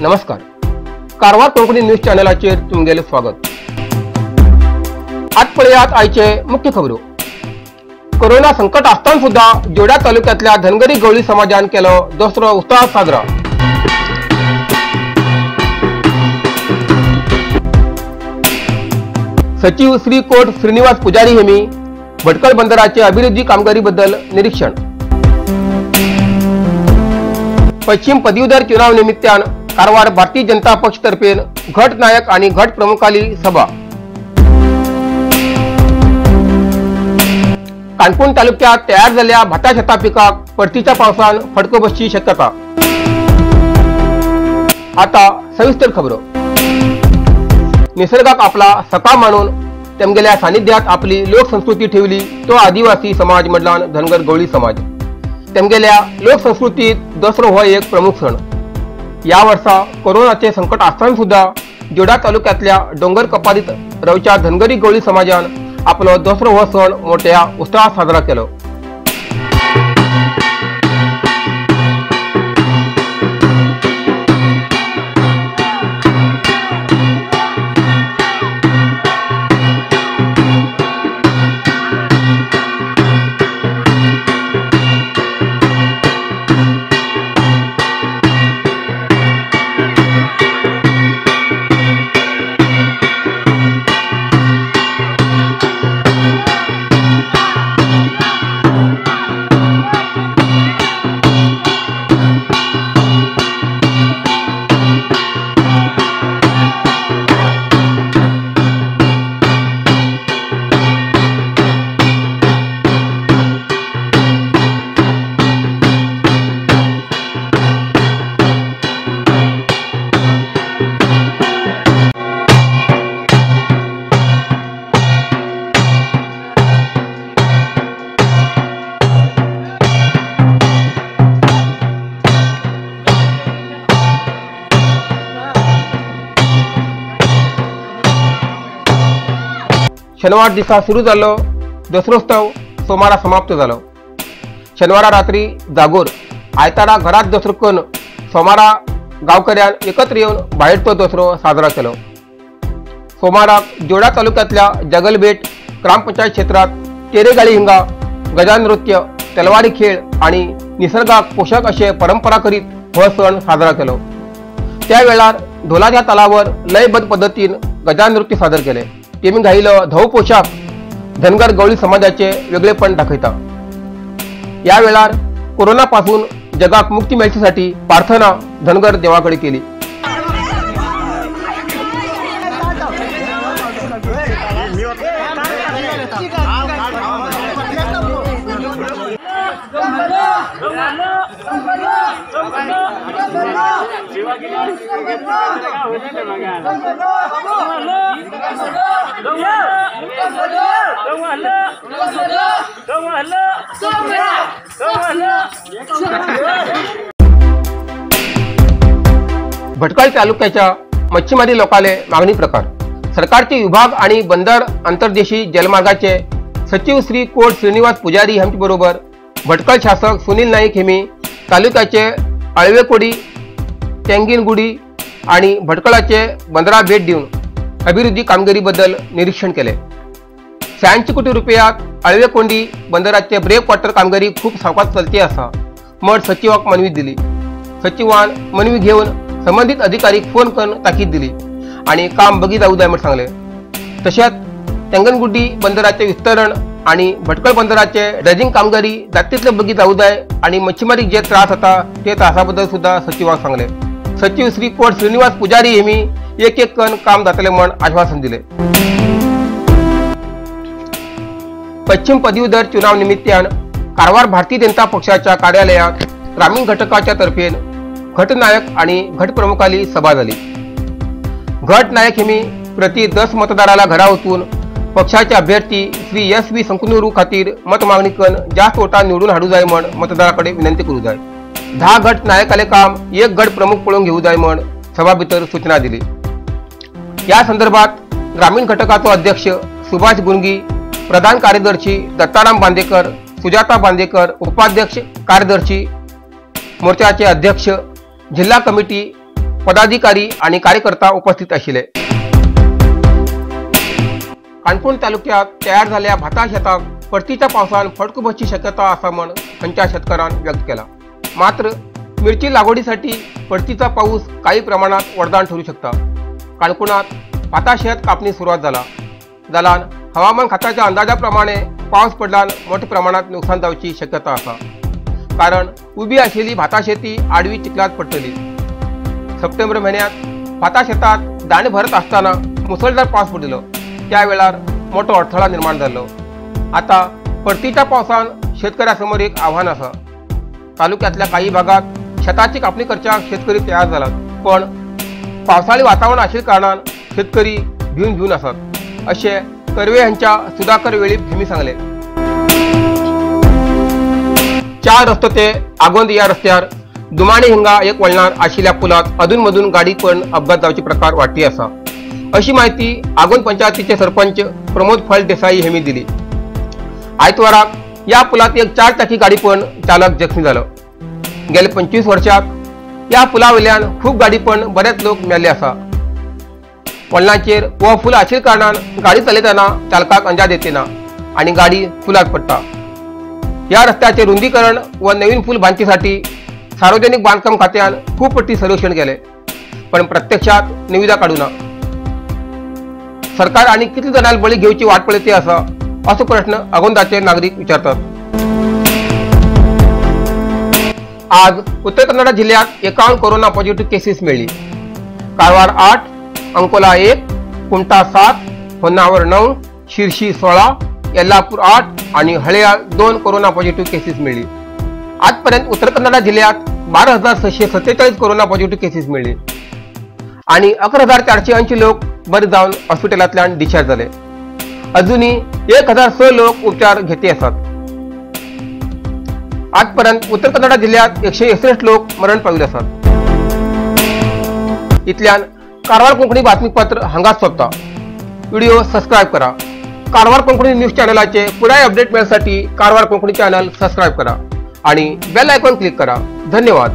नमस्कार. कारवार कोंकणी न्यूज चॅनलाचेर तुमगेलें स्वागत. आज पळयात आयचे मुख्य खबरो. कोरोना संकट आसतना सुद्धा जोड्या तालुक्यातल्या धनगरी गवळी समाजान केलो दसरो उत्साहात साजरा. सचिव श्री कोट श्रीनिवास पुजारी हेमी भटकळ बंदराचे अभिवृद्धी कामगिरीबद्दल निरीक्षण. पश्चिम पदवीधर चुनाव निमित्तान कारवार भारतीय जनता पक्ष तर्फे घट नायक आणि घट प्रमुखाली सभा. काणकोण तालुक्यात तयार झालेल्या भाता शेता पिकाक परतीच्या पावसान फटको बसची शक्यता. आता सविस्तर खबर. निसर्गाक आपला सखा मानून तेमगेल्या सानिध्यात आपली लोकसंस्कृती ठेवली तो आदिवासी समाज म्हटल्यान धनगर गवळी समाज. तेमगेल्या लोकसंस्कृतीत दसरो हो एक प्रमुख सण. या वर्सा कोरोनाचे संकट आसतना सुद्धा जोडा तालुक्यातल्या डोंगर कपारीत रवच्या धनगरी गवळी समाजान आपलो दसरो हो सण मोठ्या उत्साहात साजरा केलो. शनिवार दिसा सुरू जाल्लो दसरोत्सव सोमारा समाप्त जालो. शनिवारा रात्री जागोर, आयतारा घरात दसरो करून सोमारा गांवकऱ्यान एकत्र येवन भायर तो दसरो साजरा केलो. सोमाराक जोडा तालुक्यातल्या जगलबेट ग्रामपंचायत क्षेत्रात तेरेगाळी हिंगा गजानृत्य, तलवारी खेळ आणि निसर्गाक पोषक असे परंपरा करीत हो सण साजरा केलो. त्या वेळार ढोलाच्या तालावर लयबद्ध पद्धतीन गजानृत्य सादर केले. तेमी घायिल्लो धवो पोशाख धनगर गवळी समाजाचे वेगळेपण दाखयता. या वेळार कोरोना पासून जगाक मुक्ती मेळचेसाठी प्रार्थना धनगर देवाकडे केली. भटकळ तालुक्याच्या मच्छीमारी लोकाले मागणी प्रकार. सरकारचे विभाग आणि बंदर आंतरदेशी जलमार्गाचे सचिव श्री कोट श्रीनिवास पुजारी यांच्याबरोबर भटकळ शासक सुनील नाईक हेमी तालुक्याचे अळवेकोडी, तेंगिनगुडी आणि भटकळाचे बंदरा भेट देऊन अभिवृद्धी कामगिरीबद्दल निरीक्षण केले. 86 कोटी रुपयात अळवेकोंडी बंदराचे ब्रेक वॉटर कामगिरी खूप सावकाश चलते असा म्हण सचिवाक मनवी दिली. सचिवान मनवी घेऊन संबंधित अधिकारी फोन करून ताकीद दिली आणि काम बगी जाऊ जाय म्हण सांगले. तशेंच तेंगनगुड्डी बंदराचे विस्तरण आणि भटकळ बंदराचे ड्रेजिंग कामगिरी जातीतले बगी जाऊ जाय आणि मच्छीमारीक जे त्रास जाता ते त्रासाबद्दल सुद्धा सचिवाक सांगले. सचिव श्री कोट श्रीनिवास पुजारी हेमी एक एक कण काम जातले म्हण आश्वासन दिले. पश्चिम पदवीधर चुनाव निमित्तान कारवार भारतीय जनता पक्षाच्या कार्यालयात ग्रामीण घटकाच्या तर्फे घटनायक आणि घटप्रमुखाली सभा झाली. घटनायक हेमी प्रति 10 मतदाराला घरा वचून पक्षाचे अभ्यर्थी श्री एस व्ही संकुनूरू खातीर मत मागणी करून जास्त वोटां निवडून हाडू जाय म्हण मतदाराकडे विनंती करू जाय. 10 गट नायकाले काम एक गट प्रमुख पळोवन घेऊ जाय म्हण सभा भितर सूचना दिली. या संदर्भात ग्रामीण घटकाचो अध्यक्ष सुभाष गुंगी, प्रधान कार्यदर्शी दत्ताराम बांदेकर, सुजाता बांदेकर, उपाध्यक्ष कार्यदर्शी, मोर्चाचे अध्यक्ष, जिल्हा कमिटी पदाधिकारी आणि कार्यकर्ता उपस्थित आशिल्ले। काणकोण तालुक्यात तयार झाल्या भाता शेताक परतीच्या पावसान फटको बसची शक्यता आसा म्हण थंयच्या शेतकारान व्यक्त केला। मात्र मिरची लागवडीसाठी परतीचा पाऊस काही प्रमाणात वरदान ठरू शकता। काणकोणात भाता शेत कापणी सुरुवात झाला जाल्यान हवामान खात्याच्या अंदाजाप्रमाणे पाऊस पडल्यान मोठ्या प्रमाणात नुकसान जावची शक्यता आसा, कारण उभी आशिल्ली भाता शेती आडवी चिखलात पडटली। सप्टेंबर म्हयन्यात भाता शेतात दाणे भरत आसतना मुसळधार पावस पडिल्लो, त्या वेळार मोठो अडथळा निर्माण जाल्लो। आता परतीच्या पावसान शेतकऱ्या समोर एक आव्हान आसा। तालुक्यातल्या काही भागात शेताची कापणी करच्याक शेतकरी तयार जालात, पण पावसाळी वातावरण आशिल्ल्या कारणान शेतकरी भिवन भिवन आसात, अशें कर्वे हांच्या सुधाकर वेळीप हेमी सांगले। 4 रस्तो ते आगोंद या रस्त्यार दुमाणी हिंगा एक वळणार आशिल्ल्या पुलात अधून मधून गाडी पण अपघात जावचे प्रकार वाडटी आसा, अशी माहिती आगोंद पंचायतीचे सरपंच प्रमोद फळ देसाई हेमी दिली। आयतवाराक या पुलात एक 4 चाकी गाडी पण चालक जखमी झालो। गेले 25 वर्षात या पुलावयल्यान खूब गाडी पण बरेच लोक मेल्ले आसा। वळणाचेर हो फूल आशिल्ल्या कारणान गाडी चलयतना चालकाक अंदाज येते ना आणि गाडी फुलात पडटा। या रस्त्याचे रुंदीकरण व नवीन पूल बांधणीसाठी सार्वजनिक बांधकाम खात्यान खूप पट्टी सर्वेक्षण केले, पण प्रत्यक्षात निविदा काढू ना। सरकार आणि किती जणांना बळी घेवची वाट पळयती आसा, असो प्रश्न आगोंदाचे नागरिक विचारतात। आज उत्तर कन्नडा जिल्ह्यात 51 कोरोना पॉझिटिव्ह केसेस मिळली। कारवार 8, अंकोला 1, कुमठा 7, होन्नावर 9, शिरशी 16, येल्लापूर 8 आणि हळेयाळ 2 कोरोना पॉझिटिव्ह केसेस मिळली। आजपर्यंत उत्तर कन्नडा जिल्ह्यात 12,647 कोरोना पॉझिटिव्ह केसेस मिळली आणि 11,480 लोक बरे जाऊन हॉस्पिटलांतल्यान डिस्चार्ज झाले। अजूनही 1,006 लोक उपचार घेते आसात। आजपर्यंत उत्तर कन्नडा जिल्ह्यात 161 लोक मरण पाविल्ले आसात। इतल्यान कारवार कोंकणी बातमीपत्र हांगाच सोंपता। व्हिडिओ सबस्क्रायब करा। कारवार कोंकणी न्यूज चॅनलाचे पुराय अपडेट मेळसाठी कारवार कोंकणी चॅनल सबस्क्रायब करा आणि बेल आयकॉन क्लिक करा। धन्यवाद।